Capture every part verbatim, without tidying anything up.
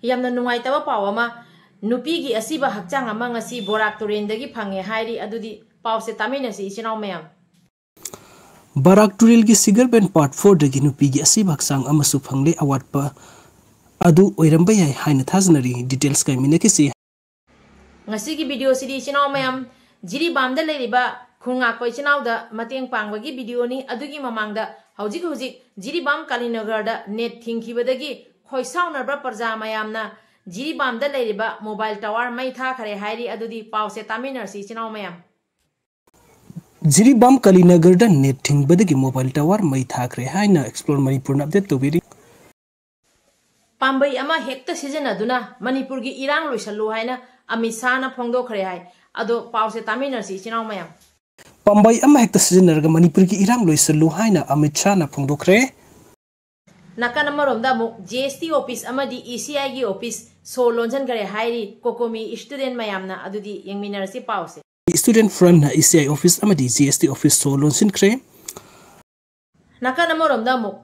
ꯌꯥꯝꯅ ꯅꯨꯡꯉꯥꯏꯇꯕ ꯄꯥꯎ ꯑꯃ, ꯅꯨꯄꯤꯒꯤ ꯑꯁꯤꯕ ꯍꯛꯆꯥꯡ ꯑꯃ ꯉꯁꯤ ꯕꯣꯔꯥꯛ ꯇꯨꯔꯦꯟꯗꯒꯤ ꯐꯪꯉꯦ ꯍꯥꯏꯔꯤ꯫ ꯑꯗꯨꯗꯤ ꯄꯥꯎꯁꯦ ꯇꯥꯃꯤꯟꯅꯁꯤ, ꯏꯆꯤꯟ ꯏꯅꯥꯎ ꯃꯌꯥꯝ꯫ ꯕꯔꯥꯛ ꯇꯨꯔꯦꯜꯒꯤ ꯁꯤꯒꯔꯕꯦꯟ ꯄꯥꯔꯠ ꯐꯣꯔꯗꯒꯤ ꯅꯨꯄꯤꯒꯤ ꯑꯁꯤꯕ ꯍꯛꯆꯥꯡ ꯑꯃꯁꯨ ꯐꯪꯂꯦ꯫ ꯑꯋꯥꯠꯄ ꯑꯗꯨ ꯑꯣꯏꯔꯝꯕ ꯌꯥꯏ ꯍꯥꯏꯅ ꯊꯥꯖꯅꯔꯤ꯫ ꯗꯤꯇꯦꯜꯁ ꯀꯥꯏꯃꯤꯟꯅꯈꯤꯁꯤ꯫ ꯉꯁꯤꯒꯤ ꯚꯤꯗꯤꯑꯣꯁꯤꯗꯤ, ꯏꯆꯤꯟ ꯏꯅꯥꯎ ꯃꯌꯥꯝ, ꯖꯤꯔꯤꯕꯥꯝꯗ ꯂꯩꯔꯤꯕ ꯈꯨꯟꯉꯥꯛꯄ ꯏꯆꯤꯟ ꯏꯅꯥꯎꯗ ꯃꯇꯦꯡ ꯄꯥꯡꯕꯒꯤ ꯚꯤꯗꯤꯑꯣꯅꯤ꯫ ꯑꯗꯨꯒꯤ ꯃꯃꯥꯡꯗ, ꯍꯧꯖꯤꯛ ꯍꯧꯖꯤꯛ ꯖꯤꯔꯤꯕꯥꯝ ꯀꯥꯂꯤꯅꯒꯔꯗ ꯅꯦꯠ ꯊꯤꯡꯈꯤꯕꯗꯒꯤ ꯈꯣꯏꯁꯥꯎꯅꯔꯕ ꯄ꯭ꯔꯖꯥ ꯃꯌꯥꯝꯅ ꯖꯤꯔꯤꯕꯥꯝꯗ ꯂꯩꯔꯤꯕ ꯃꯣꯕꯥꯏꯜ ꯇꯋꯥꯔ ꯃꯩ ꯊꯥꯈꯔꯦ ꯍꯥꯏꯔꯤ꯫ ꯑꯗꯨꯗꯤ ꯄꯥꯎꯁꯦ ꯇꯥꯃꯤꯟꯅꯔꯁꯤ, ꯏꯆꯤꯟ ꯏꯅꯥꯎ ꯃꯌꯥꯝ꯫ ꯖꯤꯔꯤꯕꯥꯝ ꯀꯥꯂꯤꯅꯒꯔꯗ ꯅꯦꯠ ꯊꯤꯡꯕꯗꯒꯤ ꯃꯣꯕꯥꯏꯜ ꯇꯋꯥꯔ ꯃꯩ ꯊꯥꯈ꯭ꯔꯦ ꯍꯥꯏꯅ ꯑꯦꯛꯁꯄ꯭ꯂꯣꯔ ꯃꯅꯤꯄꯨꯔꯅ ꯑꯞꯗꯦꯠ ꯇꯧꯕꯤꯔꯤ꯫ ꯄꯥꯝꯕꯩ ꯑꯃ ꯍꯦꯛꯇ ꯁꯤꯖꯤꯟꯅꯗꯨꯅ ꯃꯅꯤꯄꯨꯔꯒꯤ ꯏꯔꯥꯡ ꯂꯣꯏꯁꯜꯂꯨ ꯍꯥꯏꯅ ꯑꯃꯤꯠ ꯁꯥꯍꯅ ꯐꯣꯡꯗꯣꯛꯈ꯭ꯔꯦ ꯍꯥꯏ꯫ ꯑꯗꯣ ꯄꯥꯎꯁꯦ ꯇꯥꯃꯤꯟꯅꯔꯁꯤ, ꯏꯆꯤꯟ ꯏꯅꯥꯎ ꯃꯌꯥꯝ꯫ ꯄꯥꯝꯕꯩ ꯑꯃ ꯍꯦꯛꯇ ꯁꯤꯖꯤꯟꯅꯔꯒ ꯃꯅꯤꯄꯨꯔꯒꯤ ꯏꯔꯥꯡ ꯂꯣꯏꯁꯜꯂꯨ ꯍꯥꯏꯅ ꯑꯃꯤꯠ ꯁꯥꯍꯅ ꯐꯣꯡꯗꯣꯛꯈ꯭ꯔꯦ꯫ ꯅꯥꯀꯟ ꯑꯃꯔꯣꯝꯗ ꯑꯃꯨꯛ ꯖꯤ ꯑꯦꯁ ꯇꯤ ꯑꯣꯐꯤꯁ ꯑꯃꯗꯤ ꯏ ꯁꯤ ꯑꯥꯏꯒꯤ ꯑꯣꯐꯤꯁ ꯁꯣ ꯂꯣꯟꯁꯤꯟꯈꯔꯦ ꯍꯥꯏꯔꯤ ꯀꯣꯀꯣꯃꯤ ꯁ꯭ꯇꯨꯗꯦꯟ ꯃꯌꯥꯝꯅ꯫ ꯑꯗꯨꯗꯤ ꯌꯦꯡꯃꯤꯟꯅꯔꯁꯤ ꯄꯥꯎꯁꯦ꯫ ꯁ꯭ꯇꯨꯗꯦꯟ ꯐ꯭ꯔꯟꯠꯅ ꯏ ꯁꯤ ꯑꯥꯏ ꯑꯣꯐꯤꯁ ꯑꯃꯗꯤ ꯖꯤ ꯑꯦꯁ ꯇꯤ ꯑꯣꯐꯤꯁ ꯁꯣ ꯂꯣꯟꯁꯤꯟꯈ꯭ꯔꯦ꯫ ꯅꯥꯀꯟ ꯑꯃꯔꯣꯝꯗ ꯑꯃꯨꯛ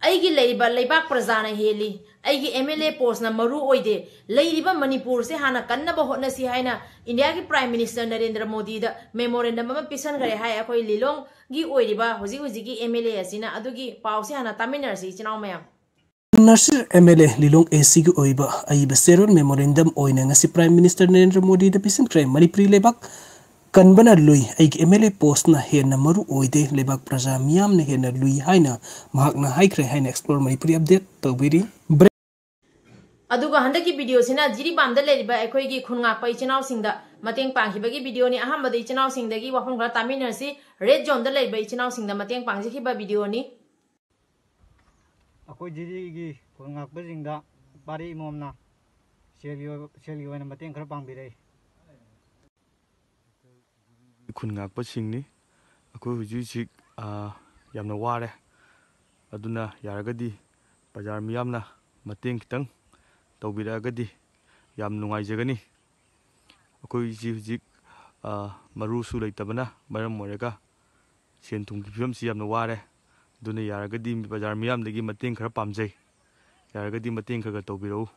ꯑꯩꯒꯤ ꯂꯩꯔꯤꯕ ꯂꯩꯕꯥꯛ ꯄ꯭ꯔꯖꯥꯅ ꯍꯦꯜꯂꯤ, ꯑꯩꯒꯤ ꯑꯦꯝ ꯑꯦꯜ ꯑꯦ ꯄꯣꯁꯅ ꯃꯔꯨ ꯑꯣꯏꯗꯦ, ꯂꯩꯔꯤꯕ ꯃꯅꯤꯄꯨꯔꯁꯦ ꯍꯥꯟꯅ ꯀꯟꯅꯕ ꯍꯣꯠꯅꯁꯤ ꯍꯥꯏꯅ ꯏꯟꯗꯤꯌꯥꯒꯤ ꯄ꯭ꯔꯥꯏꯝ ꯃꯤꯅꯤꯁꯇꯔ ꯅꯔꯦꯟꯗ꯭ꯔ ꯃꯣꯗꯤꯗ ꯃꯦꯃꯣꯔꯦꯟꯗꯝ ꯑꯃ ꯄꯤꯁꯟꯈ꯭ꯔꯦ ꯍꯥꯏ ꯑꯩꯈꯣꯏ ꯂꯤꯂꯣꯡꯒꯤ ꯑꯣꯏꯔꯤꯕ ꯍꯧꯖꯤꯛ ꯍꯧꯖꯤꯛꯀꯤ ꯑꯦꯝ ꯑꯦꯜ ꯑꯦ ꯑꯁꯤꯅ꯫ ꯑꯗꯨꯒꯤ ꯄꯥꯎꯁꯦ ꯍꯥꯟꯅ ꯇꯥꯃꯤꯟꯅꯔꯁꯤ, ꯏꯆꯤꯟ ꯏꯅꯥꯎ ꯃꯌꯥꯝ꯫ ꯅꯥꯁꯤꯔ ꯑꯦꯝ ꯑꯦꯜ ꯑꯦ ꯂꯤꯂꯣꯡ ꯑꯦ ꯁꯤꯒꯤ ꯑꯣꯏꯕ ꯑꯏꯕ ꯆꯦꯔꯣꯜ ꯃꯦꯃꯣꯔꯦꯟꯗꯝ ꯑꯣꯏꯅ ꯉꯁꯤ ꯄ꯭ꯔꯥꯏꯝ ꯃꯤꯅꯤꯁꯇꯔ ꯅꯔꯦꯟꯗ꯭ꯔ ꯃꯣꯗꯤꯗ ꯄꯤꯁꯤꯟꯈ꯭ꯔꯦ꯫ ꯃꯅꯤꯄꯨꯔꯤ ꯂꯩꯕꯥꯛ ꯀꯟꯕꯅ ꯂꯨꯏ, ꯑꯩꯒꯤ ꯑꯦꯝ ꯑꯦꯜ ꯑꯦ ꯄꯣꯁꯅ ꯍꯦꯟꯅ ꯃꯔꯨ ꯑꯣꯏꯗꯦ, ꯂꯩꯕꯥꯛ ꯄ꯭ꯔꯖꯥ ꯃꯤꯌꯥꯝꯅ ꯍꯦꯟꯅ ꯂꯨꯏ ꯍꯥꯏꯅ ꯃꯍꯥꯛꯅ ꯍꯥꯏꯈ꯭ꯔꯦ ꯍꯥꯏꯅ ꯑꯦꯛꯁꯄ꯭ꯂꯣꯔ ꯃꯅꯤꯄꯨꯔꯤ ꯑꯞꯗꯦꯠ ꯇꯧꯕꯤꯔꯤ꯫ ꯑꯗꯨꯒ ꯍꯟꯗꯛꯀꯤ ꯚꯤꯗꯤꯑꯣꯁꯤꯅ ꯖꯤꯔꯤꯕꯥꯝꯗ ꯂꯩꯔꯤꯕ ꯑꯩꯈꯣꯏꯒꯤ ꯈꯨꯟꯉꯥꯛꯄ ꯏꯆꯤꯟ ꯏꯅꯥꯎꯁꯤꯡꯗ ꯃꯇꯦꯡ ꯄꯥꯡꯈꯤꯕꯒꯤ ꯚꯤꯗꯤꯑꯣꯅꯤ꯫ ꯑꯍꯥꯟꯕꯗ ꯏꯆꯤꯟ ꯏꯅꯥꯎꯁꯤꯡꯗꯒꯤ ꯋꯥꯐꯝ ꯈꯔ ꯇꯥꯃꯤꯟꯅꯔꯁꯤ꯫ ꯔꯦꯗ ꯖꯣꯟꯗ ꯂꯩꯕ ꯏꯆꯤꯟ ꯏꯅꯥꯎꯁꯤꯡꯗ ꯃꯇꯦꯡ ꯄꯥꯡꯖꯈꯤꯕ ꯚꯤꯗꯤꯑꯣꯅꯤ꯫ ꯑꯩꯈꯣꯏ ꯖꯤꯔꯤꯒꯤ ꯈꯨꯟꯉꯥꯛꯄꯁꯤꯡꯗ ꯄꯥꯔꯤ ꯏꯃꯣꯝꯅ ꯁꯦꯜꯒꯤ ꯑꯣꯏꯕ, ꯁꯦꯜꯒꯤ ꯑꯣꯏꯅ ꯃꯇꯦꯡ ꯈꯔ ꯄꯥꯡꯕꯤꯔꯛꯏ꯫ ꯈꯨꯟ ꯉꯥꯛꯄꯁꯤꯡꯅꯤ꯫ ꯑꯩꯈꯣꯏ ꯍꯧꯖꯤꯛ ꯍꯧꯖꯤꯛ, ꯑ, ꯌꯥꯝꯅ ꯋꯥꯔꯦ꯫ ꯑꯗꯨꯅ ꯌꯥꯔꯒꯗꯤ ꯕꯖꯥꯔ ꯃꯤꯌꯥꯝꯅ ꯃꯇꯦꯡ ꯈꯤꯇꯪ ꯇꯧꯕꯤꯔꯛꯑꯒꯗꯤ ꯌꯥꯝ ꯅꯨꯡꯉꯥꯏꯖꯒꯅꯤ꯫ ꯑꯩꯈꯣꯏꯁꯤ ꯍꯧꯖꯤꯛ, ꯑ, ꯃꯔꯨꯁꯨ ꯂꯩꯇꯕꯅ ꯃꯔꯝ ꯑꯣꯏꯔꯒ ꯁꯦꯟ ꯊꯨꯝꯒꯤ ꯐꯤꯕꯝꯁꯤ ꯌꯥꯝꯅ ꯋꯥꯔꯦ꯫ ꯑꯗꯨꯅ ꯌꯥꯔꯒꯗꯤ ꯕꯖꯥꯔ ꯃꯤꯌꯥꯝꯗꯒꯤ ꯃꯇꯦꯡ ꯈꯔ ꯄꯥꯝꯖꯩ꯫ ꯌꯥꯔꯒꯗꯤ ꯃꯇꯦꯡ ꯈꯔ ꯈꯔ ꯇꯧꯕꯤꯔꯛꯎ꯫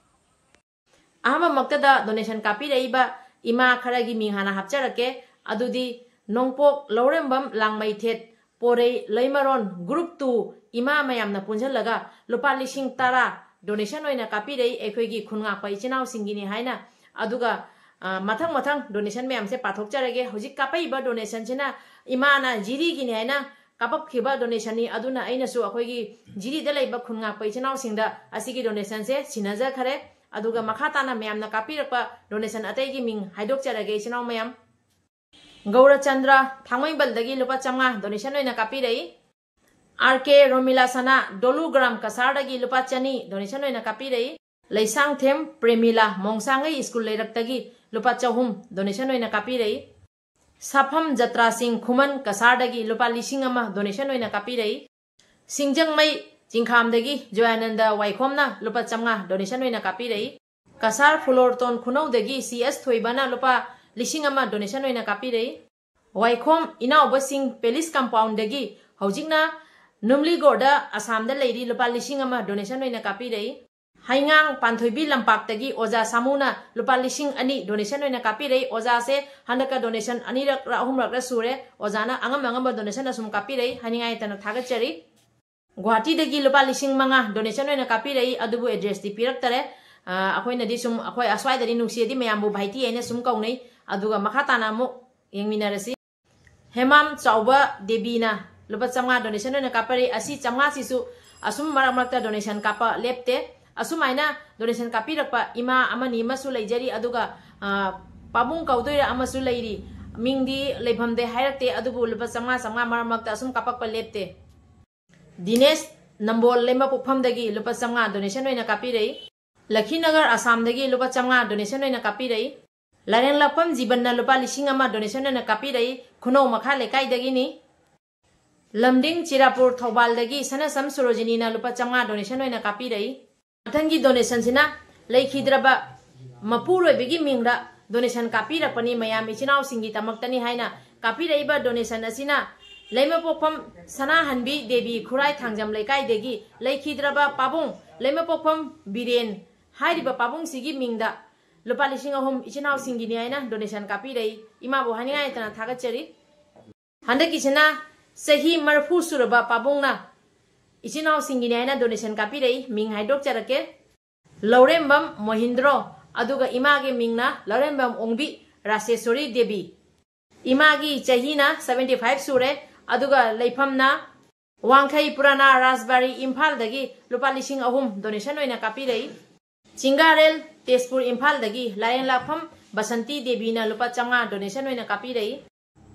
ꯑꯍꯥꯟꯕꯃꯛꯇꯗ donation ꯀꯥꯞꯄꯤꯔꯛꯏꯕ ꯏꯃꯥ ꯈꯔꯒꯤ ꯃꯤꯡ ꯍꯥꯟꯅ ꯍꯥꯞꯆꯔꯛꯀꯦ꯫ ꯑꯗꯨꯗꯤ ꯅꯣꯡꯄꯣꯛ ꯂꯧꯔꯦꯝꯕꯝ ꯂꯥꯡꯃꯩꯊꯦꯠ ꯄꯣꯔꯩ ꯂꯩꯃꯔꯣꯟ group two ꯏꯃꯥ ꯃꯌꯥꯝꯅ ꯄꯨꯟꯁꯤꯜꯂꯒ ꯂꯨꯄꯥ ꯂꯤꯁꯤꯡ ꯇꯔꯥ donation ꯑꯣꯏꯅ ꯀꯥꯞꯄꯤꯔꯛꯏ, ꯑꯩꯈꯣꯏꯒꯤ ꯈꯨꯟ ꯉꯥꯛꯄ ꯏꯆꯤꯟ ꯏꯅꯥꯎꯁꯤꯡꯒꯤꯅꯤ ꯍꯥꯏꯅ꯫ ꯑꯗꯨꯒ, ꯑ, ꯃꯊꯪ ꯃꯊꯪ donation ꯃꯌꯥꯝꯁꯦ ꯄꯥꯊꯣꯛꯆꯔꯒꯦ꯫ ꯍꯧꯖꯤꯛ ꯀꯥꯞꯄꯛꯏꯕ donationꯁꯤꯅ ꯏꯃꯥꯅ ꯖꯤꯔꯤꯒꯤꯅꯤ ꯍꯥꯏꯅ ꯀꯥꯞꯄꯛꯈꯤꯕ donationꯅꯤ꯫ ꯑꯗꯨꯅ ꯑꯩꯅꯁꯨ ꯑꯩꯈꯣꯏꯒꯤ ꯖꯤꯔꯤꯗ ꯂꯩꯕ ꯈꯨꯟ ꯉꯥꯛꯄ ꯏꯆꯤꯟ ꯏꯅꯥꯎꯁꯤꯡꯗ ꯑꯁꯤꯒꯤ donationꯁꯦ ꯁꯤꯟꯅꯖꯈꯔꯦ꯫ ꯑꯗꯨꯒ ꯃꯈꯥ ꯇꯥꯅ ꯃꯌꯥꯝꯅ ꯀꯥꯞꯄꯤꯔꯛꯄ donation ꯑꯇꯩꯒꯤ ꯃꯤꯡ ꯍꯥꯏꯗꯣꯛꯆꯔꯒꯦ, ꯏꯆꯤꯟ ꯏꯅꯥꯎ ꯃꯌꯥꯝ꯫ ꯒꯧꯔꯆꯟꯗ꯭ꯔ ꯊꯥꯡꯃꯩꯕꯟꯗꯒꯤ ꯂꯨꯄꯥ ꯆꯥꯝꯃꯉꯥ donation ꯑꯣꯏꯅ ꯀꯥꯞꯄꯤꯔꯛꯏ꯫ ꯑꯥꯔ ꯀꯦ ꯔꯣꯃꯤꯂꯥ ꯁꯅꯥ ꯗꯣꯂꯨ ꯒ꯭ꯔꯥꯝ ꯀꯁꯥꯔꯗꯒꯤ ꯂꯨꯄꯥ ꯆꯅꯤ donation ꯑꯣꯏꯅ ꯀꯥꯞꯄꯤꯔꯛꯏ꯫ ꯂꯩꯁꯥꯡꯊꯦꯝ ꯄ꯭ꯔꯦꯃꯤꯂꯥ ꯃꯣꯡꯁꯥꯡꯉꯩ ꯁ꯭ꯀꯨꯜ ꯂꯩꯔꯛꯇꯒꯤ ꯂꯨꯄꯥ ꯆꯍꯨꯝ donation ꯑꯣꯏꯅ ꯀꯥꯞꯄꯤꯔꯛꯏ꯫ ꯁꯥꯐꯝ ꯖꯇ꯭ꯔꯥ ꯁꯤꯡ ꯈꯨꯃꯟ ꯀꯁꯥꯔꯗꯒꯤ ꯂꯨꯄꯥ ꯂꯤꯁꯤꯡ ꯑꯃ donation ꯑꯣꯏꯅ ꯀꯥꯞꯄꯤꯔꯛꯏ꯫ ꯁꯤꯡꯖꯪꯃꯩ ꯆꯤꯡꯈꯥꯝꯗꯒꯤ ꯖꯣꯌꯥꯅꯟꯗ ꯋꯥꯏꯈꯣꯝꯅ ꯂꯨꯄꯥ ꯆꯥꯝꯃꯉꯥ donation ꯑꯣꯏꯅ ꯀꯥꯞꯄꯤꯔꯛꯏ꯫ ꯀꯁꯥꯔ ꯐꯨꯂꯣꯔꯇꯣꯟ ꯈꯨꯅꯧꯗꯒꯤ ꯁꯤ ꯑꯦꯁ ꯊꯣꯏꯕꯅ ꯂꯨꯄꯥ ꯂꯤꯁꯤꯡ ꯑꯃ donation ꯑꯣꯏꯅ ꯀꯥꯞꯄꯤꯔꯛꯏ꯫ ꯋꯥꯏꯈꯣꯝ ꯏꯅꯥꯎꯕꯁꯤꯡ ꯄꯦꯂꯤꯁ ꯀꯝꯄꯥꯎꯟꯗꯒꯤ ꯍꯧꯖꯤꯛꯅ ꯅꯨꯝꯂꯤꯒꯣꯔꯗ ꯑꯁꯥꯝꯗ ꯂꯩꯔꯤ, ꯂꯨꯄꯥ ꯂꯤꯁꯤꯡ ꯑꯃ donation ꯑꯣꯏꯅ ꯀꯥꯞꯄꯤꯔꯛꯏ꯫ ꯍꯩꯉꯥꯡ ꯄꯥꯟꯊꯣꯏꯕꯤ ꯂꯝꯄꯥꯛꯇꯒꯤ ꯑꯣꯖꯥ ꯁꯥꯃꯨꯅ ꯂꯨꯄꯥ ꯂꯤꯁꯤꯡ ꯑꯅꯤ donation ꯑꯣꯏꯅ ꯀꯥꯞꯄꯤꯔꯛꯏ꯫ ꯑꯣꯖꯥꯁꯦ ꯍꯟꯗꯛꯀ donation ꯑꯅꯤꯔꯛꯔ ꯑꯍꯨꯝꯔꯛꯔ ꯁꯨꯔꯦ꯫ ꯑꯣꯖꯥꯅ ꯑꯉꯝ ꯑꯉꯝꯕ donation ꯑꯁꯨꯝ ꯀꯥꯞꯄꯤꯔꯛꯏ, ꯍꯥꯏꯅꯤꯡꯉꯥꯏ ꯂꯩꯇꯅ ꯊꯥꯒꯠꯆꯔꯤ꯫ ꯒꯨꯍꯥꯇꯤꯗꯒꯤ ꯂꯨꯄꯥ ꯂꯤꯁꯤꯡ ꯃꯉꯥ donation ꯑꯣꯏꯅ ꯀꯥꯞꯄꯤꯔꯛꯏ, ꯑꯗꯨꯕꯨ addressꯇꯤ ꯄꯤꯔꯛꯇꯔꯦ꯫ ꯑ, ꯑꯩꯈꯣꯏꯅꯗꯤ ꯁꯨꯝ, ꯑꯩꯈꯣꯏ ꯑꯁ꯭ꯋꯥꯏꯗꯗꯤ ꯅꯨꯡꯁꯤꯔꯗꯤ ꯃꯌꯥꯝꯕꯨ ꯚꯥꯏꯇꯤ ꯍꯥꯏꯅ ꯁꯨꯝ ꯀꯧꯅꯩ꯫ ꯑꯗꯨꯒ ꯃꯈꯥ ꯇꯥꯅ ꯑꯃꯨꯛ ꯌꯦꯡꯃꯤꯟꯅꯔꯁꯤ꯫ ꯍꯦꯃꯥꯝ ꯆꯥꯎꯕ ꯗꯦꯕꯤꯅ ꯂꯨꯄꯥ ꯆꯥꯝꯃꯉꯥ donation ꯑꯣꯏꯅ ꯀꯥꯞꯄꯔꯤ꯫ ꯑꯁꯤ ꯆꯥꯝꯃꯉꯥꯁꯤꯁꯨ ꯑꯁꯨꯝ ꯃꯔꯛ ꯃꯔꯛꯇ donation ꯀꯥꯞꯄ ꯂꯦꯞꯇꯦ꯫ ꯑꯁꯨꯃꯥꯏꯅ donation ꯀꯥꯞꯄꯤꯔꯛꯄ ꯏꯃꯥ ꯑꯃꯅꯤ ꯑꯃꯁꯨ ꯂꯩꯖꯔꯤ꯫ ꯑꯗꯨꯒ, ꯑ, ꯄꯥꯕꯨꯡ ꯀꯧꯗꯣꯏꯔꯥ ꯑꯃꯁꯨ ꯂꯩꯔꯤ꯫ ꯃꯤꯡꯗꯤ ꯂꯩꯐꯝꯗꯤ ꯍꯥꯏꯔꯛꯇꯦ, ꯑꯗꯨꯕꯨ ꯂꯨꯄꯥ ꯆꯥꯝꯃꯉꯥ, ꯆꯥꯝꯃꯉꯥ ꯃꯔꯛ ꯃꯔꯛꯇ ꯑꯁꯨꯝ ꯀꯥꯞꯄꯛꯄ ꯂꯦꯞꯇꯦ꯫ ꯗꯤꯅꯦꯁ ꯅꯝꯕꯣꯜ ꯂꯩꯃꯄꯣꯛꯐꯝꯗꯒꯤ ꯂꯨꯄꯥ ꯆꯥꯝꯃꯉꯥ donation ꯑꯣꯏꯅ ꯀꯥꯞꯄꯤꯔꯛꯏ꯫ ꯂꯈꯤꯅꯒꯔ ꯑꯁꯥꯝꯗꯒꯤ ꯂꯨꯄꯥ ꯆꯥꯝꯃꯉꯥ donation ꯑꯣꯏꯅ ꯀꯥꯞꯄꯤꯔꯛꯏ꯫ ꯂꯥꯏꯔꯦꯟꯂꯛꯄꯝ ꯖꯤꯕꯟꯅ ꯂꯨꯄꯥ ꯂꯤꯁꯤꯡ ꯑꯃ donation ꯑꯣꯏꯅ ꯀꯥꯞꯄꯤꯔꯛꯏ, ꯈꯨꯅꯧ ꯃꯈꯥ ꯂꯩꯀꯥꯏꯗꯒꯤꯅꯤ꯫ ꯂꯝꯗꯤꯡ ꯆꯤꯔꯥꯄꯨꯔ ꯊꯧꯕꯥꯜꯗꯒꯤ ꯁꯅꯁꯝ ꯁꯣꯔꯣꯖꯤꯅꯤꯅ ꯂꯨꯄꯥ ꯆꯥꯝꯃꯉꯥ donation ꯑꯣꯏꯅ ꯀꯥꯞꯄꯤꯔꯛꯏ꯫ ꯃꯊꯪꯒꯤ donationꯁꯤꯅ ꯂꯩꯈꯤꯗ꯭ꯔꯕ ꯃꯄꯨꯔꯣꯏꯕꯒꯤ ꯃꯤꯡꯗ donation ꯀꯥꯞꯄꯤꯔꯛꯄꯅꯤ, ꯃꯌꯥꯝ ꯏꯆꯤꯟ ꯏꯅꯥꯎꯁꯤꯡꯒꯤꯗꯃꯛꯇꯅꯤ ꯍꯥꯏꯅ꯫ ꯀꯥꯞꯄꯤꯔꯛꯏꯕ donation ꯑꯁꯤꯅ ꯂꯩꯃꯄꯣꯛꯐꯝ ꯁꯅꯥꯍꯟꯕꯤ ꯗꯦꯕꯤ ꯈꯨꯔꯥꯏ ꯊꯥꯡꯖꯝ ꯂꯩꯀꯥꯏꯗꯒꯤ ꯂꯩꯈꯤꯗ꯭ꯔꯕ ꯄꯥꯕꯨꯡ ꯂꯩꯃꯄꯣꯛꯐꯝ ꯕꯤꯔꯦꯟ ꯍꯥꯏꯔꯤꯕ ꯄꯥꯕꯨꯡꯁꯤꯒꯤ ꯃꯤꯡꯗ ꯂꯨꯄꯥ ꯂꯤꯁꯤꯡ ꯑꯍꯨꯝ ꯏꯆꯤꯟ ꯏꯅꯥꯎꯁꯤꯡꯒꯤꯅꯤ ꯍꯥꯏꯅ donation ꯀꯥꯞꯄꯤꯔꯛꯏ꯫ ꯏꯃꯥꯕꯨ ꯍꯥꯏꯅꯤꯡꯉꯥꯏ ꯂꯩꯇꯅ ꯊꯥꯒꯠꯆꯔꯤ꯫ ꯍꯟꯗꯛꯀꯤꯁꯤꯅ ꯆꯍꯤ ꯃꯔꯤꯐꯨ ꯁꯨꯔꯕ ꯄꯥꯕꯨꯡꯅ ꯏꯆꯤꯟ ꯏꯅꯥꯎꯁꯤꯡꯒꯤꯅꯤ ꯍꯥꯏꯅ donation ꯀꯥꯞꯄꯤꯔꯛꯏ꯫ ꯃꯤꯡ ꯍꯥꯏꯗꯣꯛꯆꯔꯛꯀꯦ꯫ ꯂꯧꯔꯦꯝꯕꯝ ꯃꯣꯍꯤꯟꯗ꯭ꯔꯣ, ꯑꯗꯨꯒ ꯏꯃꯥꯒꯤ ꯃꯤꯡꯅ ꯂꯧꯔꯦꯝꯕꯝ ꯑꯣꯡꯕꯤ ꯔꯥꯁꯦꯁꯣꯔꯤ ꯗꯦꯕꯤ꯫ ꯏꯃꯥꯒꯤ ꯆꯍꯤꯅ seventy five ꯁꯨꯔꯦ, ꯑꯗꯨꯒ ꯂꯩꯐꯝꯅ ꯋꯥꯡꯈꯩ ꯄꯨꯔꯥꯅꯥ ꯔꯥꯖꯕꯥꯔꯤ, ꯏꯝꯐꯥꯜꯗꯒꯤ ꯂꯨꯄꯥ ꯂꯤꯁꯤꯡ ꯑꯍꯨꯝ donation ꯑꯣꯏꯅ ꯀꯥꯞꯄꯤꯔꯛꯏ꯫ ꯆꯤꯡꯒꯥꯔꯦꯜ, ꯇꯦꯖꯄꯨꯔ, ꯏꯝꯐꯥꯜꯗꯒꯤ ꯂꯥꯏꯔꯦꯟꯂꯥꯛꯐꯝ ꯕꯁꯟꯇꯤ ꯗꯦꯕꯤꯅ ꯂꯨꯄꯥ ꯆꯥꯝꯃꯉꯥ donation ꯑꯣꯏꯅ ꯀꯥꯞꯄꯤꯔꯛꯏ꯫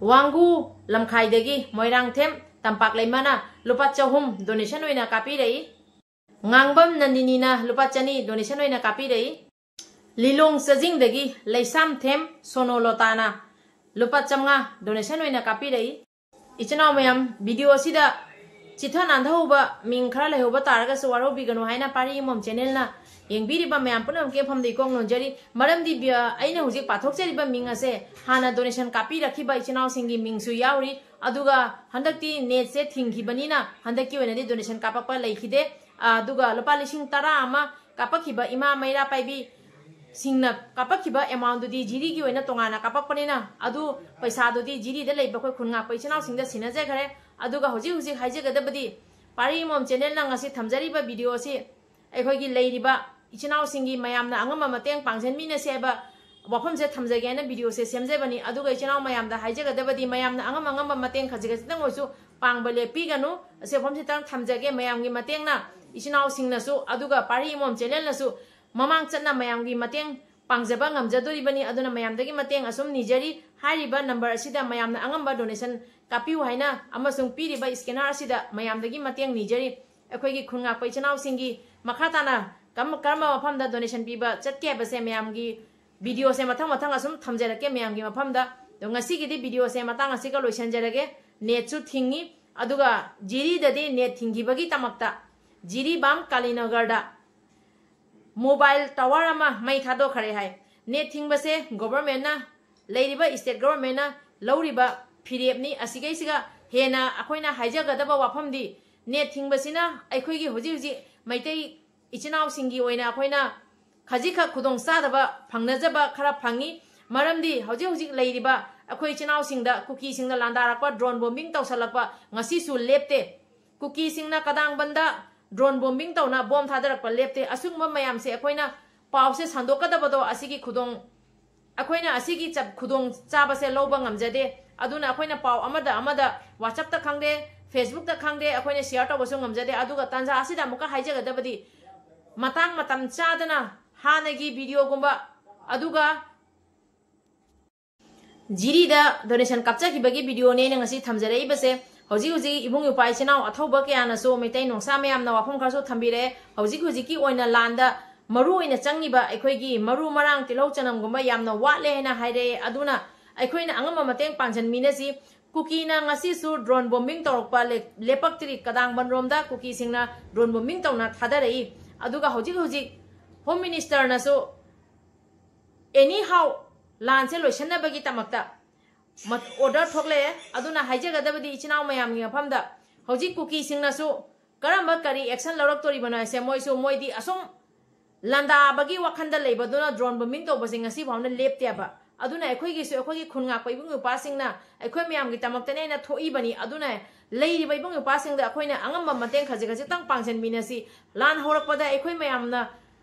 ꯋꯥꯡꯒꯨ ꯂꯝꯈꯥꯏꯗꯒꯤ ꯃꯣꯏꯔꯥꯡꯊꯦꯝ ꯇꯝꯄꯥꯛ ꯂꯩꯃꯅ ꯂꯨꯄꯥ ꯆꯍꯨꯝ donation ꯑꯣꯏꯅ ꯀꯥꯞꯄꯤꯔꯛꯏ꯫ ꯉꯥꯡꯕꯝ ꯅꯟꯗꯤꯅꯤꯅ ꯂꯨꯄꯥ ꯆꯅꯤ donation ꯑꯣꯏꯅ ꯀꯥꯞꯄꯤꯔꯛꯏ꯫ ꯂꯤꯂꯣꯡ ꯆꯥꯖꯤꯡꯗꯒꯤ ꯂꯩꯁꯥꯝꯊꯦꯝ ꯁꯣꯅꯣꯂꯣꯇꯥꯅ ꯂꯨꯄꯥ ꯆꯥꯝꯃꯉꯥ donation ꯑꯣꯏꯅ ꯀꯥꯞꯄꯤꯔꯛꯏ꯫ ꯏꯆꯤꯟ ꯏꯅꯥꯎ ꯃꯌꯥꯝ, video ꯑꯁꯤꯗ ꯆꯤꯊ ꯅꯥꯟꯊꯍꯧꯕ ꯃꯤꯡ ꯈꯔ ꯂꯩꯍꯧꯕ ꯇꯥꯔꯒꯁꯨ ꯋꯥꯔꯧꯕꯤꯒꯅꯨ ꯍꯥꯏꯅ ꯄꯥꯔꯤ ꯑꯃꯃꯝ channelꯅ ꯌꯦꯡꯕꯤꯔꯤꯕ ꯃꯌꯥꯝ ꯄꯨꯝꯅꯃꯛꯀꯤ ꯃꯐꯝꯗ ꯏꯀꯣꯛ ꯅꯣꯟꯖꯔꯤ꯫ ꯃꯔꯝꯗꯤ ꯕꯤ-, ꯑꯩꯅ ꯍꯧꯖꯤꯛ ꯄꯥꯊꯣꯛꯆꯔꯤꯕ ꯃꯤꯡ ꯑꯁꯦ ꯍꯥꯟꯅ donation ꯀꯥꯞꯄꯤꯔꯛꯈꯤꯕ ꯏꯆꯤꯟ ꯏꯅꯥꯎꯁꯤꯡꯒꯤ ꯃꯤꯡꯁꯨ ꯌꯥꯎꯔꯤ꯫ ꯑꯗꯨꯒ ꯍꯟꯗꯛꯇꯤ netꯁꯦ ꯊꯤꯡꯈꯤꯕꯅꯤꯅ ꯍꯟꯗꯛꯀꯤ ꯑꯣꯏꯅꯗꯤ donation ꯀꯥꯞꯄꯛꯄ ꯂꯩꯈꯤꯗꯦ꯫ ꯑꯗꯨꯒ ꯂꯨꯄꯥ ꯂꯤꯁꯤꯡ ꯇꯔꯥ ꯑꯃ ꯀꯥꯞꯄꯛꯈꯤꯕ ꯏꯃꯥ ꯃꯩꯔꯥ ꯄꯥꯏꯕꯤ ꯁꯤꯡꯅ ꯀꯥꯞꯄꯛꯈꯤꯕ amountꯗꯨꯗꯤ ꯖꯤꯔꯤꯒꯤ ꯑꯣꯏꯅ ꯇꯣꯉꯥꯟꯅ ꯀꯥꯞꯄꯛꯄꯅꯤꯅ, ꯑꯗꯨ ꯄꯩꯁꯥꯗꯨꯗꯤ ꯖꯤꯔꯤꯗ ꯂꯩꯕ ꯑꯩꯈꯣꯏ ꯈꯨꯟ ꯉꯥꯛꯄ ꯏꯆꯤꯟ ꯏꯅꯥꯎꯁꯤꯡꯗ ꯁꯤꯟꯅꯖꯈ꯭ꯔꯦ꯫ ꯑꯗꯨꯒ ꯍꯧꯖꯤꯛ ꯍꯧꯖꯤꯛ ꯍꯥꯏꯖꯒꯗꯕꯗꯤ, ꯄꯥꯔꯤ ꯑꯃꯃꯝ channelꯅ ꯉꯁꯤ ꯊꯝꯖꯔꯤꯕ video ꯑꯁꯤ ꯑꯩꯈꯣꯏꯒꯤ ꯂꯩꯔꯤꯕ ꯏꯆꯤꯟ ꯏꯅꯥꯎꯁꯤꯡꯒꯤ ꯃꯌꯥꯝꯅ ꯑꯉꯝꯕ ꯃꯇꯦꯡ ꯄꯥꯡꯁꯤꯟꯃꯤꯟꯅꯁꯦ ꯍꯥꯏꯕ ꯋꯥꯐꯝꯁꯦ ꯊꯝꯖꯒꯦ ꯍꯥꯏꯅ videoꯁꯦ ꯁꯦꯝꯖꯕꯅꯤ꯫ ꯑꯗꯨꯒ ꯏꯆꯤꯟ ꯏꯅꯥꯎ ꯃꯌꯥꯝꯗ ꯍꯥꯏꯖꯒꯗꯕꯗꯤ, ꯃꯌꯥꯝꯅ ꯑꯉꯝ ꯑꯉꯝꯕ ꯃꯇꯦꯡ ꯈꯖꯤꯛ ꯈꯖꯤꯛꯇꯪ ꯑꯣꯏꯔꯁꯨ ꯄꯥꯡꯕ ꯂꯦꯞꯄꯤꯒꯅꯨ꯫ ꯑꯁꯤ ꯋꯥꯐꯝꯁꯤꯇꯪ ꯊꯝꯖꯒꯦ꯫ ꯃꯌꯥꯝꯒꯤ ꯃꯇꯦꯡꯅ ꯏꯆꯤꯟ ꯏꯅꯥꯎꯁꯤꯡꯅꯁꯨ, ꯑꯗꯨꯒ ꯄꯥꯔꯤ ꯑꯃꯃꯝ channelꯅꯁꯨ ꯃꯃꯥꯡ ꯆꯠꯅ ꯃꯌꯥꯝꯒꯤ ꯃꯇꯦꯡ ꯄꯥꯡꯖꯕ ꯉꯝꯖꯗꯣꯔꯤꯕꯅꯤ꯫ ꯑꯗꯨꯅ ꯃꯌꯥꯝꯗꯒꯤ ꯃꯇꯦꯡ ꯑꯁꯨꯝ ꯅꯤꯖꯔꯤ꯫ ꯍꯥꯏꯔꯤꯕ number ꯑꯁꯤꯗ ꯃꯌꯥꯝꯅ ꯑꯉꯝꯕ donation ꯀꯥꯞꯄꯤꯌꯨ ꯍꯥꯏꯅ ꯑꯃꯁꯨꯡ ꯄꯤꯔꯤꯕ scanner ꯑꯁꯤꯗ ꯃꯌꯥꯝꯗꯒꯤ ꯃꯇꯦꯡ ꯅꯤꯖꯔꯤ꯫ ꯑꯩꯈꯣꯏꯒꯤ ꯈꯨꯟ ꯉꯥꯛꯄ ꯏꯆꯤꯟ ꯏꯅꯥꯎꯁꯤꯡꯒꯤ ꯃꯈꯥ ꯇꯥꯅ ꯀꯔꯝ-, ꯀꯔꯝꯕ ꯃꯐꯝꯗ donation ꯄꯤꯕ ꯆꯠꯀꯦ ꯍꯥꯏꯕꯁꯦ ꯃꯌꯥꯝꯒꯤ videoꯁꯦ ꯃꯊꯪ ꯃꯊꯪ ꯑꯁꯨꯝ ꯊꯝꯖꯔꯛꯀꯦ ꯃꯌꯥꯝꯒꯤ ꯃꯐꯝꯗ꯫ ꯑꯗꯣ ꯉꯁꯤꯒꯤꯗꯤ videoꯁꯦ ꯃꯇꯥꯡ ꯑꯁꯤꯒ ꯂꯣꯏꯁꯤꯟꯖꯔꯒꯦ꯫ Netꯁꯨ ꯊꯤꯡꯉꯤ, ꯑꯗꯨꯒ ꯖꯤꯔꯤꯗꯗꯤ net ꯊꯤꯡꯈꯤꯕꯒꯤꯗꯃꯛꯇ ꯖꯤꯔꯤꯕꯥꯝ ꯀꯥꯂꯤꯅꯒꯔꯗ mobile tower ꯑꯃ ꯃꯩ ꯊꯥꯗꯣꯛꯈ꯭ꯔꯦ ꯍꯥꯏ꯫ Net ꯊꯤꯡꯕꯁꯦ governmentꯅ, ꯂꯩꯔꯤꯕ state governmentꯅ ꯂꯧꯔꯤꯕ ꯐꯤꯔꯦꯞꯅꯤ꯫ ꯑꯁꯤꯒꯩꯁꯤꯒ ꯍꯦꯟꯅ ꯑꯩꯈꯣꯏꯅ ꯍꯥꯏꯖꯒꯗꯕ ꯋꯥꯐꯝꯗꯤ, net ꯊꯤꯡꯕꯁꯤꯅ ꯑꯩꯈꯣꯏꯒꯤ ꯍꯧꯖꯤꯛ ꯍꯧꯖꯤꯛ ꯃꯩꯇꯩ ꯏꯆꯤꯟ ꯏꯅꯥꯎꯁꯤꯡꯒꯤ ꯑꯣꯏꯅ ꯑꯩꯈꯣꯏꯅ ꯈꯖꯤꯛꯈꯛ ꯈꯨꯗꯣꯡ ꯆꯥꯗꯕ ꯐꯪꯅꯖꯕ ꯈꯔ ꯐꯪꯉꯤ꯫ ꯃꯔꯝꯗꯤ ꯍꯧꯖꯤꯛ ꯍꯧꯖꯤꯛ ꯂꯩꯔꯤꯕ ꯑꯩꯈꯣꯏ ꯏꯆꯤꯟ ꯏꯅꯥꯎꯁꯤꯡꯗ ꯀꯨꯀꯤꯁꯤꯡꯅ ꯂꯥꯟꯗꯥꯔꯛꯄ, drone bombing ꯇꯧꯁꯜꯂꯛꯄ ꯉꯁꯤꯁꯨ ꯂꯦꯞꯇꯦ꯫ ꯀꯨꯀꯤꯁꯤꯡꯅ ꯀꯗꯥꯡꯕꯟꯗ drone bombing ꯇꯧꯅ ꯕꯣꯝ ꯊꯥꯗꯔꯛꯄ ꯂꯦꯞꯇꯦ꯫ ꯑꯁꯤꯒꯨꯝꯕ ꯃꯌꯥꯝꯁꯦ ꯑꯩꯈꯣꯏꯅ ꯄꯥꯎꯁꯦ ꯁꯟꯗꯣꯛꯀꯗꯕꯗꯣ ꯑꯁꯤꯒꯤ ꯈꯨꯗꯣꯡ ꯑꯩꯈꯣꯏꯅ ꯑꯁꯤꯒꯤ ꯆꯞ-, ꯈꯨꯗꯣꯡ ꯆꯥꯕꯁꯦ ꯂꯧꯕ ꯉꯝꯖꯗꯦ꯫ ꯑꯗꯨꯅ ꯑꯩꯈꯣꯏꯅ ꯄꯥꯎ ꯑꯃꯗ ꯑꯃꯗ, WhatsApp-ꯇ ꯈꯪꯗꯦ, Facebook-ꯇ ꯈꯪꯗꯦ, ꯑꯩꯈꯣꯏꯅ share ꯇꯧꯕꯁꯨ ꯉꯝꯖꯗꯦ꯫ ꯑꯗꯨꯒ ꯇꯥꯟꯖꯥ ꯑꯁꯤꯗ ꯑꯃꯨꯛꯀ ꯍꯥꯏꯖꯒꯗꯕꯗꯤ, ꯃꯇꯥꯡ ꯃꯇꯝ ꯆꯥꯗꯅ ꯍꯥꯟꯅꯒꯤ video-ꯒꯨꯝꯕ, ꯑꯗꯨꯒ ꯖꯤꯔꯤꯗ donation ꯀꯥꯞꯆꯈꯤꯕꯒꯤ video-ꯅꯦ ꯑꯩꯅ ꯉꯁꯤ ꯊꯝꯖꯔꯛꯏꯕꯁꯦ꯫ ꯍꯧꯖꯤꯛ ꯍꯧꯖꯤꯛ ꯏꯕꯨꯡ ꯏꯄ꯭ꯋꯥ ꯏꯆꯤꯟ ꯏꯅꯥꯎ ꯑꯊꯧꯕ ꯀꯌꯥꯅꯁꯨ ꯃꯩꯇꯩ ꯅꯣꯡꯁꯥ ꯃꯌꯥꯝꯅ ꯋꯥꯐꯝ ꯈꯔꯁꯨ ꯊꯝꯕꯤꯔꯛꯑꯦ꯫ ꯍꯧꯖꯤꯛ ꯍꯧꯖꯤꯛꯀꯤ ꯑꯣꯏꯅ ꯂꯥꯟꯗ ꯃꯔꯨ ꯑꯣꯏꯅ ꯆꯪꯉꯤꯕ ꯑꯩꯈꯣꯏꯒꯤ ꯃꯔꯨ ꯃꯔꯥꯡ, ꯇꯤꯜꯍꯧ ꯆꯅꯝꯒꯨꯝꯕ ꯌꯥꯝꯅ ꯋꯥꯠꯂꯦ ꯍꯥꯏꯅ ꯍꯥꯏꯔꯛꯑꯦ꯫ ꯑꯗꯨꯅ ꯑꯩꯈꯣꯏꯅ ꯑꯉꯝꯕ ꯃꯇꯦꯡ ꯄꯥꯡꯁꯤꯟꯃꯤꯟꯅꯁꯤ꯫ ꯀꯨꯀꯤꯅ ꯉꯁꯤꯁꯨ drone bombing ꯇꯧꯔꯛꯄ ꯂꯦꯞ-, ꯂꯦꯞꯄꯛꯇ꯭ꯔꯤ꯫ ꯀꯗꯥꯡꯕꯟꯔꯣꯝꯗ ꯀꯨꯀꯤꯁꯤꯡꯅ drone bombing ꯇꯧꯅ ꯊꯥꯗꯔꯛꯏ꯫ ꯑꯗꯨꯒ ꯍꯧꯖꯤꯛ ꯍꯧꯖꯤꯛ Home Minister-ꯅꯁꯨ anyhow ꯂꯥꯟꯁꯦ ꯂꯣꯏꯁꯤꯟꯅꯕꯒꯤꯗꯃꯛꯇ ꯃ-, order ꯊꯣꯛꯂꯛꯑꯦ꯫ ꯑꯗꯨꯅ ꯍꯥꯏꯖꯒꯗꯕꯗꯤ ꯏꯆꯤꯟ ꯏꯅꯥꯎ ꯃꯌꯥꯝꯒꯤ ꯃꯐꯝꯗ ꯍꯧꯖꯤꯛ ꯀꯨꯀꯤꯁꯤꯡꯅꯁꯨ ꯀꯔꯝꯕ ꯀꯔꯤ action ꯂꯧꯔꯛꯇꯣꯔꯤꯕꯅꯣ ꯍꯥꯏꯁꯦ, ꯃꯣꯏꯁꯨ, ꯃꯣꯏꯗꯤ ꯑꯁꯨꯝ ꯂꯥꯟꯗꯥꯕꯒꯤ ꯋꯥꯈꯜꯗ ꯂꯩꯕꯗꯨꯅ drone bombing ꯇꯧꯕꯁꯦ ꯉꯁꯤ ꯐꯥꯎꯅ ꯂꯦꯞꯇꯦꯕ꯫ ꯑꯗꯨꯅ ꯑꯩꯈꯣꯏꯒꯤꯁꯨ ꯑꯩꯈꯣꯏꯒꯤ ꯈꯨꯟ ꯉꯥꯛꯄ ꯏꯕꯨꯡ ꯏꯄ꯭ꯋꯥꯁꯤꯡꯅ ꯑꯩꯈꯣꯏ ꯃꯌꯥꯝꯒꯤꯗꯃꯛꯇꯅꯦꯅ ꯊꯣꯛꯏꯕꯅꯤ꯫ ꯑꯗꯨꯅ ꯂꯩꯔꯤꯕ ꯏꯕꯨꯡ ꯏꯄ꯭ꯋꯥꯁꯤꯡꯗ ꯑꯩꯈꯣꯏꯅ ꯑꯉꯝꯕ ꯃꯇꯦꯡ ꯈꯖꯤꯛ ꯈꯖꯤꯛꯇꯪ ꯄꯥꯡꯁꯤꯟꯃꯤꯟꯅꯁꯤ꯫ ꯂꯥꯟ ꯍꯧꯔꯛꯄꯗ ꯑꯩꯈꯣꯏ ꯃꯌꯥꯝꯅ,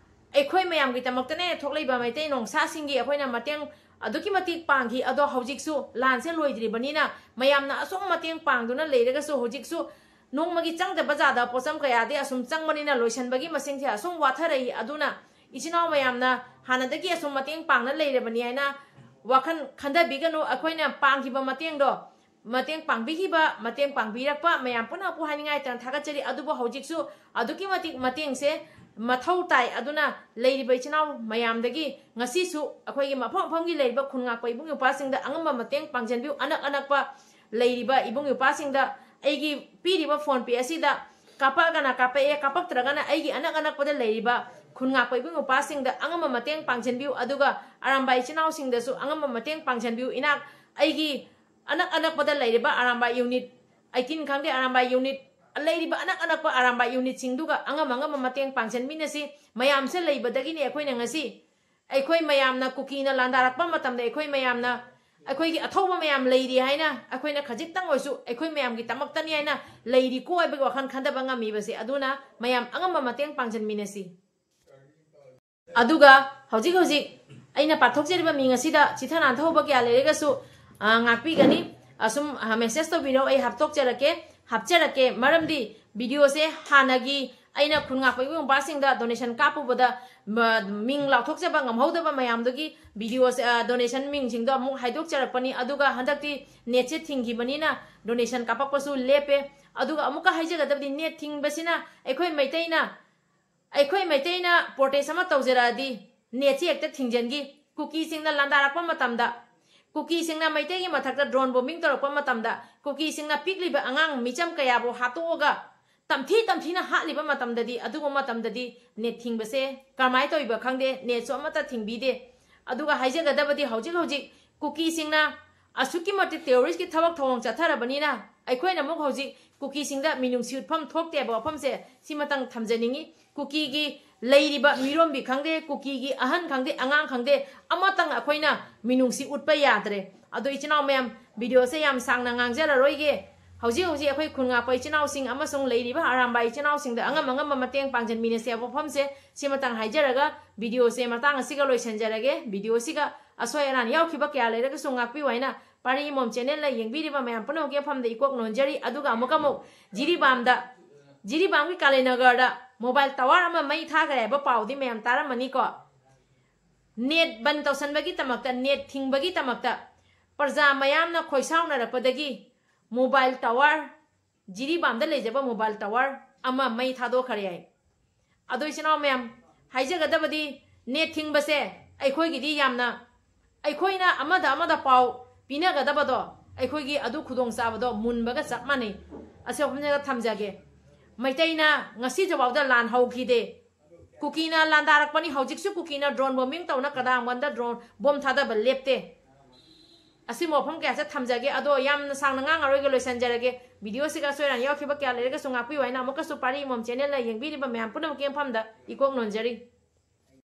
ꯑꯩꯈꯣꯏ ꯃꯌꯥꯝꯒꯤꯗꯃꯛꯇꯅꯦ ꯊꯣꯛꯂꯛꯏꯕ ꯃꯩꯇꯩ ꯅꯣꯡꯁꯥꯁꯤꯡꯒꯤ ꯑꯩꯈꯣꯏꯅ ꯃꯇꯦꯡ ꯑꯗꯨꯛꯀꯤ ꯃꯇꯤꯛ ꯄꯥꯡꯈꯤ꯫ ꯑꯗꯣ ꯍꯧꯖꯤꯛꯁꯨ ꯂꯥꯟꯁꯦ ꯂꯣꯏꯗ꯭ꯔꯤꯕꯅꯤꯅ ꯃꯌꯥꯝꯅ ꯑꯁꯨꯝ ꯃꯇꯦꯡ ꯄꯥꯡꯗꯨꯅ ꯂꯩꯔꯒꯁꯨ ꯍꯧꯖꯤꯛꯁꯨ ꯅꯣꯡꯃꯒꯤ ꯆꯪꯗꯕ ꯌꯥꯗꯕ ꯄꯣꯠꯆꯪ ꯀꯌꯥꯗꯤ ꯑꯁꯨꯝ ꯆꯪꯕꯅꯤꯅ ꯂꯣꯏꯁꯤꯟꯕꯒꯤ ꯃꯁꯤꯡꯁꯦ ꯑꯁꯨꯝ ꯋꯥꯊꯔꯛꯏ꯫ ꯑꯗꯨꯅ ꯏꯆꯤꯟ ꯏꯅꯥꯎ ꯃꯌꯥꯝꯅ ꯍꯥꯟꯅꯗꯒꯤ ꯑꯁꯨꯝ ꯃꯇꯦꯡ ꯄꯥꯡꯅ ꯂꯩꯔꯕꯅꯤ ꯍꯥꯏꯅ ꯋꯥꯈꯜ ꯈꯟꯊꯕꯤꯒꯅꯨ꯫ ꯑꯩꯈꯣꯏꯅ ꯄꯥꯡꯈꯤꯕ ꯃꯇꯦꯡꯗꯣ, ꯃꯇꯦꯡ ꯄꯥꯡꯕꯤꯈꯤꯕ, ꯃꯇꯦꯡ ꯄꯥꯡꯕꯤꯔꯛꯄ ꯃꯌꯥꯝ ꯄꯨꯝꯅꯃꯛꯄꯨ ꯍꯥꯏꯅꯤꯡꯉꯥꯏꯇꯅ ꯊꯥꯒꯠꯆꯔꯤ꯫ ꯑꯗꯨꯕꯨ ꯍꯧꯖꯤꯛꯁꯨ ꯑꯗꯨꯛꯀꯤ ꯃꯇꯤꯛ ꯃꯇꯦꯡꯁꯦ ꯃꯊꯧ ꯇꯥꯏ꯫ ꯑꯗꯨꯅ ꯂꯩꯔꯤꯕ ꯏꯆꯤꯟ ꯏꯅꯥꯎ ꯃꯌꯥꯝꯗꯒꯤ ꯉꯁꯤꯁꯨ ꯑꯩꯈꯣꯏꯒꯤ ꯃꯐꯝ ꯃꯐꯝꯒꯤ ꯂꯩꯔꯤꯕ ꯈꯨꯟ ꯉꯥꯛꯄ ꯏꯕꯨꯡ ꯏꯄ꯭ꯋꯥꯁꯤꯡꯗ ꯑꯉꯝꯕ ꯃꯇꯦꯡ ꯄꯥꯡꯁꯤꯟꯕꯤꯌꯨ꯫ ꯑꯅꯛ ꯑꯅꯛꯄ ꯂꯩꯔꯤꯕ ꯏꯕꯨꯡ ꯏꯄ꯭ꯋꯥꯁꯤꯡꯗ ꯑꯩꯒꯤ ꯄꯤꯔꯤꯕ PhonePe ꯑꯁꯤꯗ ꯀꯥꯞꯄꯛꯑꯒꯅ ꯀꯥꯞꯄꯛꯑꯦ, ꯀꯥꯞꯄꯛꯇ꯭ꯔꯒꯅ ꯑꯩꯒꯤ ꯑꯅꯛ ꯑꯅꯛꯄꯗ ꯂꯩꯔꯤꯕ ꯈꯨꯟ ꯉꯥꯛꯄ ꯏꯕꯨꯡ ꯏꯄ꯭ꯋꯥꯁꯤꯡꯗ ꯑꯉꯝꯕ ꯃꯇꯦꯡ ꯄꯥꯡꯁꯤꯟꯕꯤꯌꯨ꯫ ꯑꯗꯨꯒ ꯑꯔꯥꯝꯕꯥꯏ ꯏꯆꯤꯟ ꯏꯅꯥꯎꯁꯤꯡꯗꯁꯨ ꯑꯉꯝꯕ ꯃꯇꯦꯡ ꯄꯥꯡꯁꯤꯟꯕꯤꯌꯨ꯫ ꯏꯅꯥꯛ, ꯑꯩꯒꯤ ꯑꯅꯛ ꯑꯅꯛꯄꯗ ꯂꯩꯔꯤꯕ ꯑꯔꯥꯝꯕꯥꯏ unit eighteen ꯈꯪꯗꯦ, ꯑꯔꯥꯝꯕꯥꯏ unit ꯂꯩꯔꯤꯕ ꯑꯅꯛ ꯑꯅꯛꯄ ꯑꯔꯥꯝꯕꯥꯏ ꯌꯨꯅꯤꯠꯁꯤꯡꯗꯨꯒ ꯑꯉꯝ ꯑꯉꯝꯕ ꯃꯇꯦꯡ ꯄꯥꯡꯁꯤꯟꯃꯤꯟꯅꯁꯤ꯫ ꯃꯌꯥꯝꯁꯦ ꯂꯩꯕꯗꯒꯤꯅꯦ ꯑꯩꯈꯣꯏꯅ ꯉꯁꯤ, ꯑꯩꯈꯣꯏ ꯃꯌꯥꯝꯅ ꯀꯨꯀꯤꯅ ꯂꯥꯟꯗꯥꯔꯛꯄ ꯃꯇꯝꯗ ꯑꯩꯈꯣꯏ ꯃꯌꯥꯝꯅ ꯑꯩꯈꯣꯏꯒꯤ ꯑꯊꯧꯕ ꯃꯌꯥꯝ ꯂꯩꯔꯤ ꯍꯥꯏꯅ, ꯑꯩꯈꯣꯏꯅ ꯈꯖꯤꯛꯇꯪ ꯑꯣꯏꯔꯁꯨ ꯑꯩꯈꯣꯏ ꯃꯌꯥꯝꯒꯤꯗꯃꯛꯇꯅꯤ ꯍꯥꯏꯅ ꯂꯩꯔꯤꯀꯣ ꯍꯥꯏꯕꯒꯤ ꯋꯥꯈꯜ ꯈꯟꯊꯕ ꯉꯝꯃꯤꯕꯁꯦ꯫ ꯑꯗꯨꯅ ꯃꯌꯥꯝ ꯑꯉꯝꯕ ꯃꯇꯦꯡ ꯄꯥꯡꯁꯤꯟꯃꯤꯟꯅꯁꯤ꯫ ꯑꯗꯨꯒ ꯍꯧꯖꯤꯛ ꯍꯧꯖꯤꯛ ꯑꯩꯅ ꯄꯥꯊꯣꯛꯆꯔꯤꯕ ꯃꯤꯡ ꯑꯁꯤꯗ ꯆꯤꯊ ꯅꯥꯟꯊꯍꯧꯕ ꯀꯌꯥ ꯂꯩꯔꯒꯁꯨ, ꯑ, ꯉꯥꯛꯄꯤꯒꯅꯤ꯫ ꯑꯁꯨꯝ, ꯑ, ꯃꯦꯁꯦꯖ ꯇꯧꯕꯤꯔꯛꯑꯣ, ꯑꯩ ꯍꯥꯞꯇꯣꯛꯆꯔꯛꯀꯦ, ꯍꯥꯞꯆꯔꯛꯀꯦ꯫ ꯃꯔꯝꯗꯤ ꯚꯤꯗꯤꯑꯣꯁꯦ ꯍꯥꯟꯅꯒꯤ ꯑꯩꯅ ꯈꯨꯟ ꯉꯥꯛꯄ ꯏꯕꯨꯡ ꯏꯄ꯭ꯋꯥꯁꯤꯡꯗ ꯗꯣꯅꯦꯁꯟ ꯀꯥꯞꯄꯨꯕꯗ, ꯃ-, ꯃꯤꯡ ꯂꯥꯎꯊꯣꯛꯆꯕ ꯉꯝꯍꯧꯗꯕ ꯃꯌꯥꯝꯗꯨꯒꯤ ꯚꯤꯗꯤꯑꯣꯁꯦ, ꯑ, ꯗꯣꯅꯦꯁꯟ ꯃꯤꯡꯁꯤꯡꯗꯣ ꯑꯃꯨꯛ ꯍꯥꯏꯗꯣꯛꯆꯔꯛꯄꯅꯤ꯫ ꯑꯗꯨꯒ ꯍꯟꯗꯛꯇꯤ ꯅꯦꯠꯁꯦ ꯊꯤꯡꯈꯤꯕꯅꯤꯅ ꯗꯣꯅꯦꯁꯟ ꯀꯥꯞꯄꯛꯄꯁꯨ ꯂꯦꯞꯄꯦ꯫ ꯑꯗꯨꯒ ꯑꯃꯨꯛꯀ ꯍꯥꯏꯖꯒꯗꯕꯗꯤ, ꯅꯦꯠ ꯊꯤꯡꯕꯁꯤꯅ ꯑꯩꯈꯣꯏ ꯃꯩꯇꯩꯅ, ꯑꯩꯈꯣꯏ ꯃꯩꯇꯩꯅ ꯄ꯭ꯔꯣꯇꯦꯁ ꯑꯃ ꯇꯧꯖꯔꯛꯑꯗꯤ ꯅꯦꯠꯁꯤ ꯍꯦꯛꯇ ꯊꯤꯡꯖꯤꯟꯈꯤ꯫ ꯀꯨꯀꯤꯁꯤꯡꯅ ꯂꯥꯟꯗꯥꯔꯛꯄ ꯃꯇꯝꯗ, ꯀꯨꯀꯤꯁꯤꯡꯅ ꯃꯩꯇꯩꯒꯤ ꯃꯊꯛꯇ ꯗ꯭ꯔꯣꯟ ꯕꯣꯝꯕꯤꯡ ꯇꯧꯔꯛꯄ ꯃꯇꯝꯗ, ꯀꯨꯀꯤꯁꯤꯡꯅ ꯄꯤꯛꯂꯤꯕ ꯑꯉꯥꯡ ꯃꯤꯆꯝ ꯀꯌꯥꯕꯨ ꯍꯥꯠꯇꯣꯛꯑꯒ ꯇꯝꯊꯤ ꯇꯝꯊꯤꯅ ꯍꯥꯠꯂꯤꯕ ꯃꯇꯝꯗꯗꯤ, ꯑꯗꯨꯒꯨꯝꯕ ꯃꯇꯝꯗꯗꯤ ꯅꯦꯠ ꯊꯤꯡꯕꯁꯦ ꯀꯔꯝꯍꯥꯏꯅ ꯇꯧꯔꯤꯕ ꯈꯪꯗꯦ, ꯅꯦꯠꯁꯨ ꯑꯃꯠꯇ ꯊꯤꯡꯕꯤꯗꯦ꯫ ꯑꯗꯨꯒ ꯍꯥꯏꯖꯒꯗꯕꯗꯤ, ꯍꯧꯖꯤꯛ ꯍꯧꯖꯤꯛ ꯀꯨꯀꯤꯁꯤꯡꯅ ꯑꯁꯨꯛꯀꯤ ꯃꯇꯤꯛ ꯇꯦꯔꯣꯔꯤꯁꯀꯤ ꯊꯕꯛ ꯊꯧꯑꯣꯡ ꯆꯠꯊꯔꯕꯅꯤꯅ, ꯑꯩꯈꯣꯏꯅ ꯑꯃꯨꯛ ꯍꯧꯖꯤꯛ ꯀꯨꯀꯤꯁꯤꯡꯗ ꯃꯤꯅꯨꯡꯁꯤ ꯎꯠꯐꯝ ꯊꯣꯛꯇꯦ ꯍꯥꯏꯕ ꯋꯥꯐꯝꯁꯦ ꯁꯤꯃꯇꯪ ꯊꯝꯖꯅꯤꯡꯉꯤ꯫ ꯀꯨꯀꯤꯒꯤ ꯂꯩꯔꯤꯕ ꯃꯤꯔꯣꯟꯕꯤ ꯈꯪꯗꯦ, ꯀꯨꯀꯤꯒꯤ ꯑꯍꯟ ꯈꯪꯗꯦ, ꯑꯉꯥꯡ ꯈꯪꯗꯦ, ꯑꯃꯇꯪ ꯑꯩꯈꯣꯏꯅ ꯃꯤꯅꯨꯡꯁꯤ ꯎꯠꯄ ꯌꯥꯗ꯭ꯔꯦ꯫ ꯑꯗꯣ ꯏꯆꯤꯟ ꯏꯅꯥꯎ ꯃꯌꯥꯝ, ꯚꯤꯗꯤꯑꯣꯁꯦ ꯌꯥꯝ ꯁꯥꯡꯅ ꯉꯥꯡꯖꯔꯔꯣꯏꯒꯦ꯫ ꯍꯧꯖꯤꯛ ꯍꯧꯖꯤꯛ ꯑꯩꯈꯣꯏ ꯈꯨꯟ ꯉꯥꯛꯄ ꯏꯆꯤꯟ ꯏꯅꯥꯎꯁꯤꯡ ꯑꯃꯁꯨꯡ ꯂꯩꯔꯤꯕ ꯑꯔꯥꯝꯕꯥꯏ ꯏꯆꯤꯟ ꯏꯅꯥꯎꯁꯤꯡꯗ ꯑꯉꯝ ꯑꯉꯝꯕ ꯃꯇꯦꯡ ꯄꯥꯡꯁꯤꯟꯃꯤꯟꯅꯁꯦ ꯍꯥꯏꯕ ꯋꯥꯐꯝꯁꯦ ꯁꯤꯃꯇꯪ ꯍꯥꯏꯖꯔꯒ, ꯚꯤꯗꯤꯑꯣꯁꯦ ꯃꯇꯥꯡ ꯑꯁꯤꯒ ꯂꯣꯏꯁꯤꯟꯖꯔꯒꯦ꯫ ꯚꯤꯗꯤꯑꯣꯁꯤꯒ ꯑꯁꯣꯏ ꯑꯔꯥꯟ ꯌꯥꯎꯈꯤꯕ ꯀꯌꯥ ꯂꯩꯔꯒꯁꯨ ꯉꯥꯛꯄꯤꯌꯨ ꯍꯥꯏꯅ ꯄꯥꯔꯤ ꯏꯃꯣꯝ ꯆꯦꯅꯦꯜꯅ ꯌꯦꯡꯕꯤꯔꯤꯕ ꯃꯌꯥꯝ ꯄꯨꯝꯅꯃꯛꯀꯤ ꯃꯐꯝꯗ ꯏꯀꯣꯛ ꯅꯣꯟꯖꯔꯤ꯫ ꯑꯗꯨꯒ ꯑꯃꯨꯛꯀ ꯑꯃꯨꯛ ꯖꯤꯔꯤꯕꯥꯝꯗ, ꯖꯤꯔꯤꯕꯥꯝꯒꯤ ꯀꯥꯂꯤꯅꯒꯔꯗ ꯃꯣꯕꯥꯏꯜ ꯇꯋꯥꯔ ꯑꯃ ꯃꯩ ꯊꯥꯈ꯭ꯔꯦ ꯍꯥꯏꯕ ꯄꯥꯎꯗꯤ ꯃꯌꯥꯝ ꯇꯥꯔꯝꯃꯅꯤꯀꯣ꯫ ꯅꯦꯠ ꯕꯟ ꯇꯧꯁꯟꯕꯒꯤꯗꯃꯛꯇ, ꯅꯦꯠ ꯊꯤꯡꯕꯒꯤꯗꯃꯛꯇ ꯄ꯭ꯔꯖꯥ ꯃꯌꯥꯝꯅ ꯈꯣꯏꯁꯥꯎꯅꯔꯛꯄꯗꯒꯤ ꯃꯣꯕꯥꯏꯜ ꯇꯋꯥꯔ, ꯖꯤꯔꯤꯕꯥꯝꯗ ꯂꯩꯖꯕ ꯃꯣꯕꯥꯏꯜ ꯇꯋꯥꯔ ꯑꯃ ꯃꯩ ꯊꯥꯗꯣꯛꯈ꯭ꯔꯦ ꯍꯥꯏ꯫ ꯑꯗꯣ ꯏꯆꯤꯟ ꯏꯅꯥꯎ ꯃꯌꯥꯝ, ꯍꯥꯏꯖꯒꯗꯕꯗꯤ, ꯅꯦꯠ ꯊꯤꯡꯕꯁꯦ ꯑꯩꯈꯣꯏꯒꯤꯗꯤ ꯌꯥꯝꯅ, ꯑꯩꯈꯣꯏꯅ ꯑꯃꯗ ꯑꯃꯗ ꯄꯥꯎ ꯄꯤꯅꯒꯗꯕꯗꯣ, ꯑꯩꯈꯣꯏꯒꯤ ꯑꯗꯨ ꯈꯨꯗꯣꯡꯆꯥꯕꯗꯣ ꯃꯨꯟꯕꯒ ꯆꯞ ꯃꯥꯟꯅꯩ꯫ ꯑꯁꯤ ꯋꯥꯐꯝꯁꯤꯗ ꯊꯝꯖꯒꯦ꯫ ꯃꯩꯇꯩꯅ ꯉꯁꯤꯁꯨꯐꯥꯎꯗ ꯂꯥꯟ ꯍꯧꯈꯤꯗꯦ꯫ ꯀꯨꯀꯤꯅ ꯂꯥꯟꯗꯥꯔꯛꯄꯅꯤ, ꯍꯧꯖꯤꯛꯁꯨ ꯀꯨꯀꯤꯅ ꯗ꯭ꯔꯣꯟ ꯕꯣꯝꯕꯤꯡ ꯇꯧꯅ ꯀꯗꯥꯝꯕꯟꯗ ꯗ꯭ꯔꯣꯟ ꯕꯣꯝ ꯊꯥꯗꯕ ꯂꯦꯞꯇꯦ꯫ ꯑꯁꯤꯒꯨꯝꯕ ꯋꯥꯐꯝ ꯀꯌꯥꯁꯦ ꯊꯝꯖꯒꯦ꯫ ꯑꯗꯣ ꯌꯥꯝꯅ ꯁꯥꯡꯅ ꯉꯥꯡꯉꯔꯣꯏꯒꯦ, ꯂꯣꯏꯁꯤꯟꯖꯔꯒꯦ꯫ ꯚꯤꯗꯤꯑꯣꯁꯤꯒ ꯑꯁꯣꯏ ꯑꯔꯥꯟ ꯌꯥꯎꯈꯤꯕ ꯀꯌꯥ ꯂꯩꯔꯒꯁꯨ ꯉꯥꯛꯄꯤꯌꯨ ꯍꯥꯏꯅ ꯑꯃꯨꯛꯀꯁꯨ ꯄꯥꯔꯤ ꯏꯃꯣꯝ ꯆꯦꯅꯦꯜꯅ ꯌꯦꯡꯕꯤꯔꯤꯕ ꯃꯌꯥꯝ ꯄꯨꯝꯅꯃꯛꯀꯤ ꯃꯐꯝꯗ ꯏꯀꯣꯛ ꯅꯣꯟꯖꯔꯤ꯫